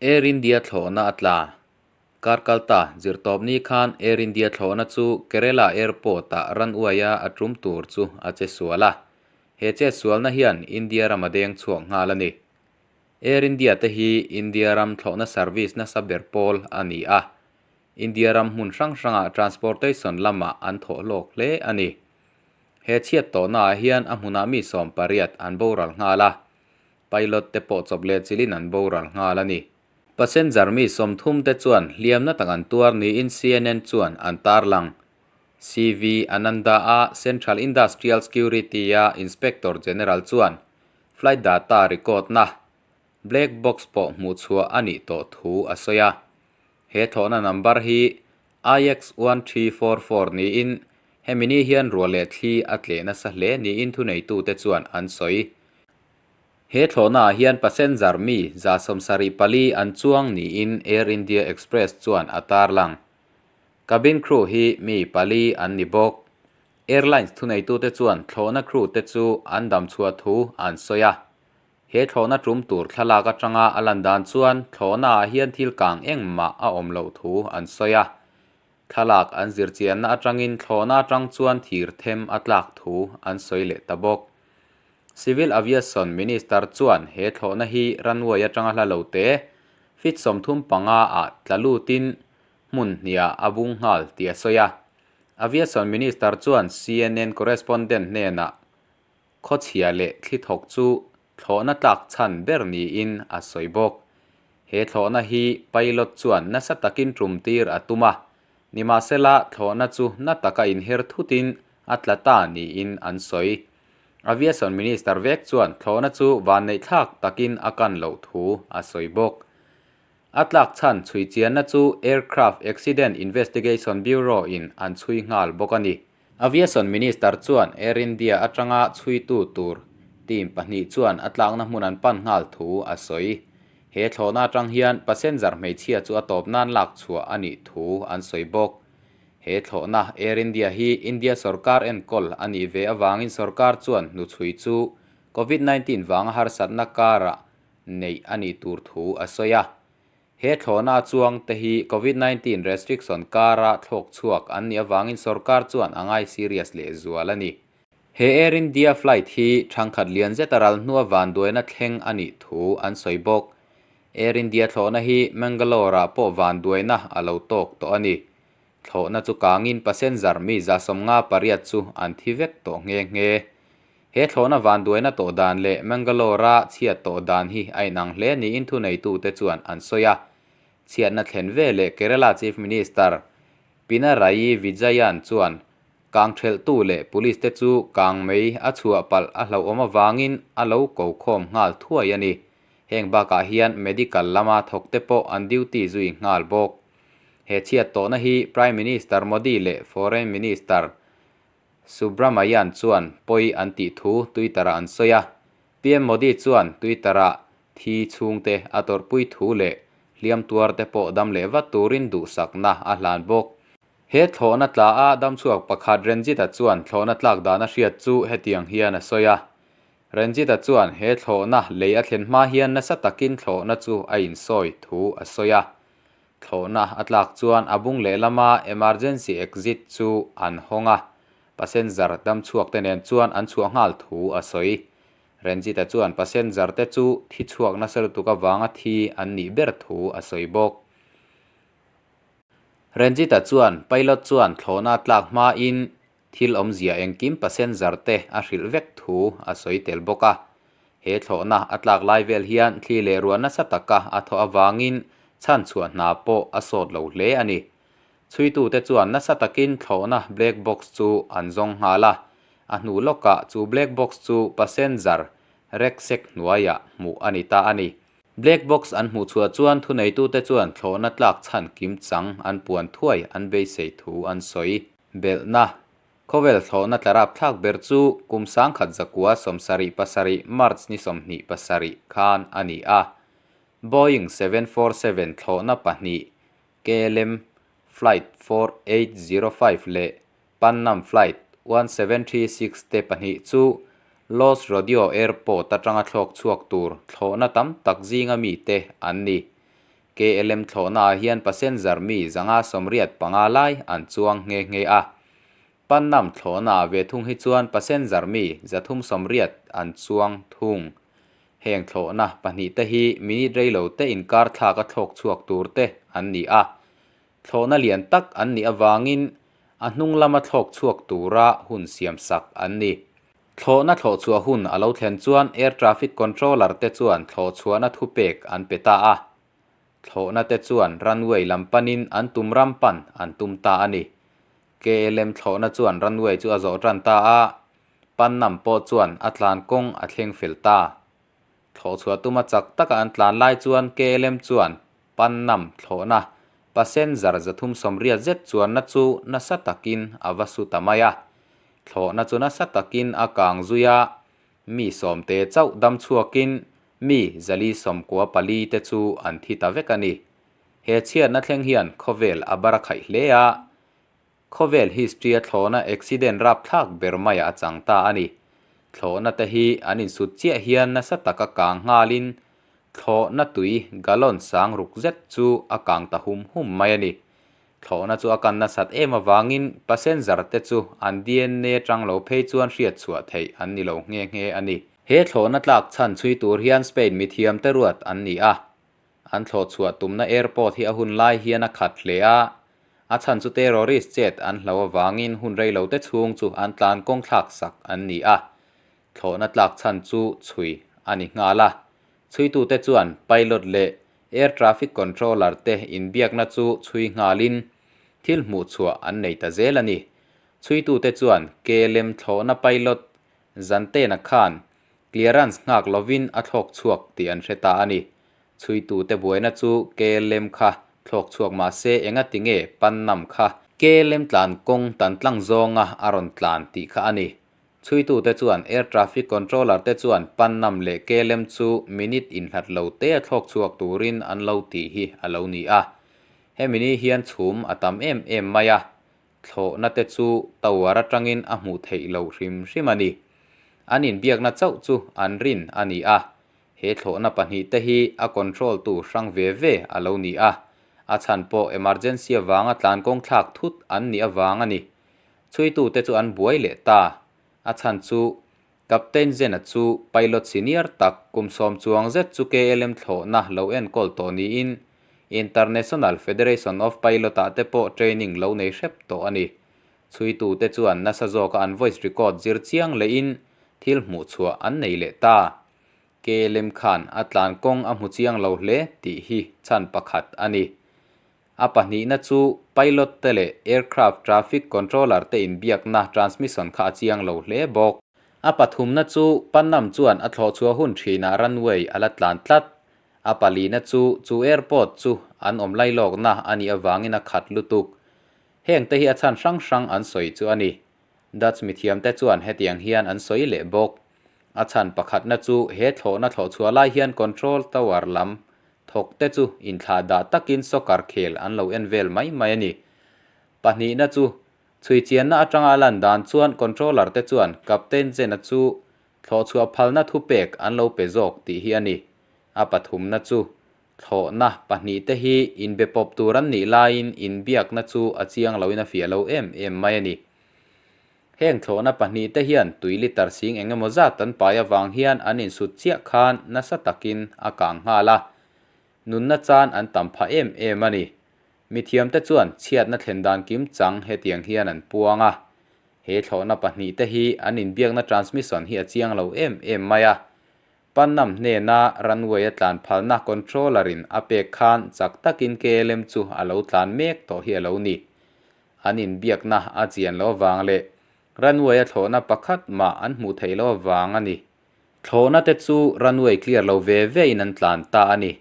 Air India thlawhna a tla. Kar kalta zirtawpni khan Air India thlawhna chu Kerala Airport-ah ran uaia a tum tur chu a che sual a. He chetsualna hian India ram a deng chhuak nghal a ni. Air India te hi India ram thlawhna service nasa ber pawl a ni a. India ram hmun hrang hrangah transportation lamah an thawh hlawk hle a ni. He chhiat tawhnaah hian a hmunah mi 18 an boral nghal a. Pilot te pawh chawp leh chilhin an boral nghal a ni. Passenger mi 30 te chuan hliamna tak an tuar niin CNN chuan an tarlang. CV Ananda-a Central Industrial Security-a Inspector General chuan flight data record-na black box pawh hmuhchhuah a nih tawh thu a sawi a. He thlawhna number hi IX1344 niin hemi ni hian ruah leh thli a tleh nasa hle niin thuneitute chuan an sawi. He thlawhnaah hian passenger mi 74 an chuang niin Air India Express chuan a tarlang. Cabin crew hi mi pali an ni bawk. Airlines thuneitute chuan thlawhna crew te chu an dam chhuah thu an sawi a. He thlawhna tum tur thlalak atanga a lan dan chuan thlawhnaah hian thil kang engmah a awm loh thu an sawi a. Thlalak an zirchianna atangin thlawhna atang chuan thir them a tlak thu an sawi leh ta bawk. Civil Aviation Minister chuan he thlawhna hi runway atanga hla lo te feet 35 ah tla lutin hmun hniah a bung nghal tih a sawi a. Aviation Minister chuan CNN correspondent hnenah khawchhia leh thli thawk chu thlawhna tlak chhan ber niin a sawi bawk. He thlawhna hi pilot chuan nasa takin tum tir a tum a, nimahsela thlawhna chu na taka inher thutin a tla ta niin an sawi. Aviation Minister vek chuan thlawhna chu vanneihthlak takin a kan loh thu a sawi bawk. A tlak chhan chhui chianna chu Aircraft Accident Investigation Bureau in an chhui nghal bawk a ni. Aviation Minister chuan Air India atanga chhuitu tur team pahnih chuan a tlakna hmun an pan nghal thu a sawi. He thlawhna atang hian passenger hmeichhia chu a tawp nan lak chhuah a nih thu an sawi bawk. He thlawhna Air India hi India sorkar enkawl a nih ve avangin sorkar chuan hnuchhui chu Covid-19 vanga harsatna karah neih a nih tur thu a sawi a. He thlawhna chuang te hi Covid-19 restriction kara thlawk chhuak an nih avangin sorkar chuan a ngai serious leh zual a ni. He Air India flight hi thangkhat lian zet a ral hnua vanduaina thleng a nih thu an sawi bawk. Air India thlawhna hi Mangalore-ah pawh vanduaina a lo tawk tawh a ni. Thlawhna chu kangin passenger mi 58 chu an thi vek tawh nghe nghe. He thlawhna vanduaina tawh dan leh Mangalore-a chhiat tawh dan hi a inang hle niin thuneitute chuan an sawi a. Chhiatna thlen ve leh Kerala Chief Minister Pinarayi Vijayan chuan kang thelhtu leh police te chu kang mei a chhuah palh a hlauhawm avangin a lo ko khawm nghal thuai a ni. Heng bakah hian medical lama thawkte pawh an duty zui nghal bawk. He chhiat tawhna hi Prime Minister Modi leh Foreign Minister Subrahmayan chuan pawi an tih thu Twitter-ah an sawi a. PM Modi chuan Twitter-ah thi chhungte a tawrhpui thu leh hliam tuarte pawh dam leh vat turin duhsakna a hlan bawk. He thlawhna tla a damchhuak pakhat Ranjit-a chuan thlawhna tlak dan a hriat chu hetiang hian a sawi a. Ranjit-a chuan he thlawhna lei a thlen hma hian nasa takin thlawhna chu a insawi thu a sawi a. Thlawhna a tlak chuan a bung lehlama emergency exit chu an hawng a, passenger damchhuak te nen chuan an chhuah nghal thu a sawi. Ranjit-a chuan passenger te chu thi chhuak nasa lutuk avanga thi an nih ber thu a sawi bawk. Ranjit-a chuan pilot chuan thlawhna a tlak hmain thil awmzia engkim passenger te a hrilh vek thu a sawi tel bawk a. He thlawhna a tlak lai vel hian thli leh ruah nasa taka a thawh avangin chhanchhuah hna pawh a sawt lo hle a ni. Chhuitute chuan nasa takin thlawhna black box chu an zawng nghal a, a hnu lawkah chu black box chu passenger rucksack hnuaiah hmuh a ni ta a ni. Black box an hmuh chhuah chuan thuneitute chuan thlawhna tlak chhan kim chang an puan thuai an beisei thu an sawi. Belhna, Khawvel thlawhna tla rapthlak ber chu kum 1977 March ni 27 khan a ni a. Boeing 747 thlawhna pahnih KLM Flight 4805 leh Pan Am Flight 1736 te pahnih chu Los Rodeo Airport atanga thlawk chhuak tur thlawhna tam tak zinga mite an ni. KLM thlawhnaah hian passenger mi 585 lai an chuang nghe nghe a. Pan Nam thlawhnaah ve thung hi chuan passenger mi 380 an chuang thung. Heng thlawhna pahnihte hi minute reilo te inkar thlak a thlawk chhuak tur te an ni a. Thlawhna lian tak an nih avangin a hnung lama thlawk chhuak tura hun siam sak an ni. Thlawhna thlawh chhuah hun a lo thlen chuan Air Traffic Controller te chuan thlawh chhuahna thupek an pe ta a. Thlawhna te chuan runway lam panin an tum ram pan an tum ta a ni. KLM thlawhna chuan runway chu a zawh tan ta a, Pan Nam pawh chuan a tlan kawng a thleng fel ta. Thlawh chhuah tuma chak taka an tlan lai chuan KLM chuan Pan Nam thlawhna passenger 380 zet chuanna chu nasa takin a va su ta mai a. Thlawhna chu nasa takin a kang zui a, mi sawmte chauh dam chhuakin mi 494 te chu an thi ta vek a ni. He chhiatna thleng hian khawvel a bar a khaih hle a, Khawvel history-a thlawhna accident rapthlak ber maiah a chang ta a ni. Thlawhna te hi an insut chiah hian nasa taka kang nghalin thlawhna tui gallon sang ruk zet chu a kang ta hum hum mai a ni. Thlawhna chu a kan nasat em avangin passenger te chu an DNA tang lo phei chuan hriat chhuah theih an ni lo nghe nghe a ni. He thlawhna tlak chhan chhui tur hian Spain mithiam te ruat an ni a. An thlawh chhuah tumna airport hi a hun lai hian a khat hle a, a chhan chu terrorist chet an hlo avangin hun rei lo te chhung chu an tlan kawng thlak sak an ni a. Thlawhna tlak chhan chu chhui a ni nghal a. Chhuitute chuan pilot leh air traffic controller te inbiakna chu chhui nghalin thil hmuh chhuah an nei ta zel a ni. Chhuitute chuan KLM thlawhna pilot Zantena khan Clearance nghak lovin a thlawk chhuak tih an hre ta a ni. Chhuitute buaina chu KLM kha thlawk chhuak mah se enga ti nge Pan Nam kha KLM tlan kawng tan tlang zawnga a rawn tlan tih kha a ni. Chhuitute chuan Air Traffic Controller te chuan Pan Nam leh KLM chu minute inhlat lo te a thlawk chhuak turin an lo tih hi a lo ni a. Hemi ni hian chhum a tam em em mai a, Thlawhna te chu tower atangin a hmuh theih loh hrim hrim a ni. An inbiakna chauh chu an rin a ni a, he thlawhna pahnihte hi a control tu hrang ve ve a lo ni a, a chhan pawh emergency avanga tlankawng thlak thut an nih avang a ni. Chhuitute chu an buai leh ta. A chhan chu Captain Zena chu pilot senior tak kum sawm chuang zet chu KLM thlawhna lo enkawl tawh niin International Federation of Pilot-ah te pawh training lo nei hrep tawh a ni. Chhuitute chuan nasa zawka an voice record zir chiang lehin thil hmuh chhuah an nei leh ta. KLM khan a tlan kawng a hmu chiang lo hle tih hi chhan pakhat a ni. A pahnihna chu pilot te leh aircraft traffic controller te inbiakna transmission kha a chiang lo hle bawk. A pathumna chu Pan Am chuan a thlawh chhuah hun thinah runway a la tlan tlat. A palina chu chu airport chu an awm lailawkna a nih avangin a khat lutuk. Heng te hi a chhan hrang hrang an sawi chu a ni. Dutch mithiamte chuan hetiang hian an sawi leh bawk. A chhan pakhatna chu he thlawhna thlawh chhuah lai hian control tower lam Thawk te chu inthlah dah takin soccer khel an lo en vel mai mai a ni. Pahnihna chu, chhuichianna atanga a lan dan chuan controller te chuan Captain Chen-a chu thlawhchhuah phalna thupek an lo pe zawk tih hi a ni. A pathumna chu, thlawhna pahnih te hi inbe pawp tur an nih laiin inbiakna chu a chiang loin a fiah lo em em mai a ni. Heng thlawhna pahnih te hian tui litre sing eng emaw zat an pai avang hian an insut chiah khan nasa takin a kang nghal a, nunna chan an tam phah em em a ni. Mithiamte chuan chhiatna thlen dan kim chang hetiang hian an puang a, he thlawhna pahnih te hi an inbiakna transmission hi a chiang lo em em mai a, Pan Nam hnena runway a tlan phalna controller in a pek khan chak takin KLM chu a lo tlan mek tawh hi a lo ni. An inbiakna a chian loh avang leh runway a thlawhna pakhat mah an hmuh theih loh avang a ni. Thlawhna te chu runway clear lo ve ve in an tlan ta a ni.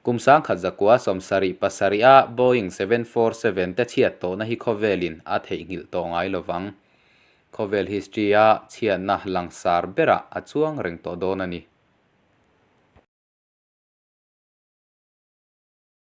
Kum 1977 a Boeing 747 te chhiat tawhna hi khawvelin a theihnghilh tawh ngai lovang. Khawvel history a chhiatna langsar berah a chuang reng tawh dawn a ni.